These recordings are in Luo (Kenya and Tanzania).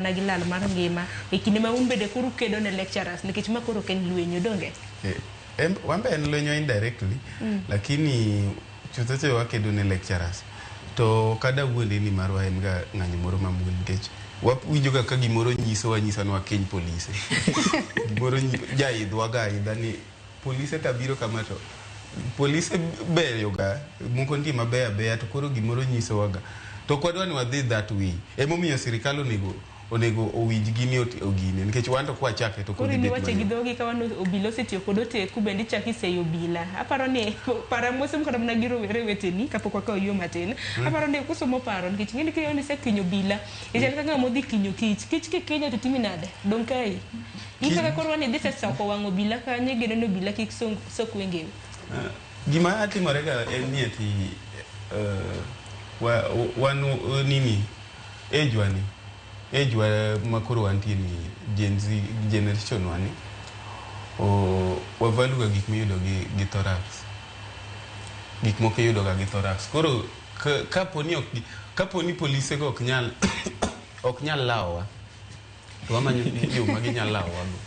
Mana gi lal mar ngima e kinde ma un bende koro ukedo ne lecturers nikech ma koro ok en lwenyo donge? Eh, wan be en lwenyo indirectly, lakini chutho to wakedo ne lecturers. To kada wuondi ni marwa en ga ng'anyo moro mamuol nikech wawinjo ga ka gimoro nyisowa nyisa ni wakiny polise. Gimoro jaidhwa ga aidha ni polise ka biro kama to polise beyo ga moko nitie mabeyo abeya to koro gimoro nyisowa ga to ok wadwa ni wadhi that way. Emomiyo sirikal onego owinj gini ogine nikech wan to kwachake to Koro kodhi in bet iwache gi mayot. dhogi ka wan obila osetiyo kod oteku bende ichako iseyo obila. Aparo ni para mosom kata mana gi rowere weteni kapok wakawo yo matin. Aparo ni kusomo paro nikech ing'eni ka isekinyo obila ichal ka ng'ama odhi kinyo kich. Kich kikinyo to timi nade? Dong' kae. In kaka koro wan idhi sesoko wang' obila kanyo igeno ni obila kik sok wengeu. Gima timore ga en ni ati wan nini age wa ni age wa makoro wantie ni Gen Z generation wa ni wa value ga gik miyudo gi thorax. Gik moko iyudo ga gi thorax. Koro kaponi ok kaponi polise go ok nyal lawowa to wamanyo yo ma ginyalo lawowa go.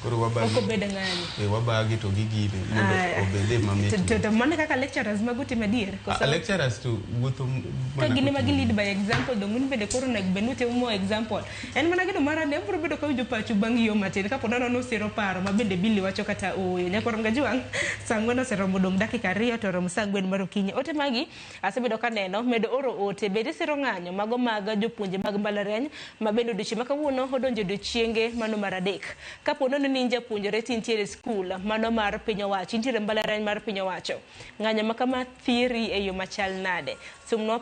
Koro wabagi. Ok obed ng'anyo. Eh, wabagi to gigine mondo Aya. obede mamit. To mano kaka lecturers mago timo adier? Ah, lecturers to wuotho Ka mana gin ema koting'o. gi lead by example dong' un bende koro onego bed ni utimo more example. En mana gino mar ane abiro bedo kawinjo pachu bang' yo matin kapo nono nusiro paro ma bende Billy wacho kata ooyo. Nyakwar Mgajwang' saa 4 oseromo dong' dakika 2 to oromo saa 4 mar okinyi. Ote magi asebedo kaneno medo oro ote bende siro ng'anyo mago mag jopuonje mag mbalariany ma bende odiochieng' ma kawuono odonjo e odiochienge mano mar 3. Kapo nono ni in japuonjre to intiere e skul mano mar piny owacho, intiere mbalariany mar piny owacho. Ng'anyo ma kama thiri e yo machal nade? Sumnwa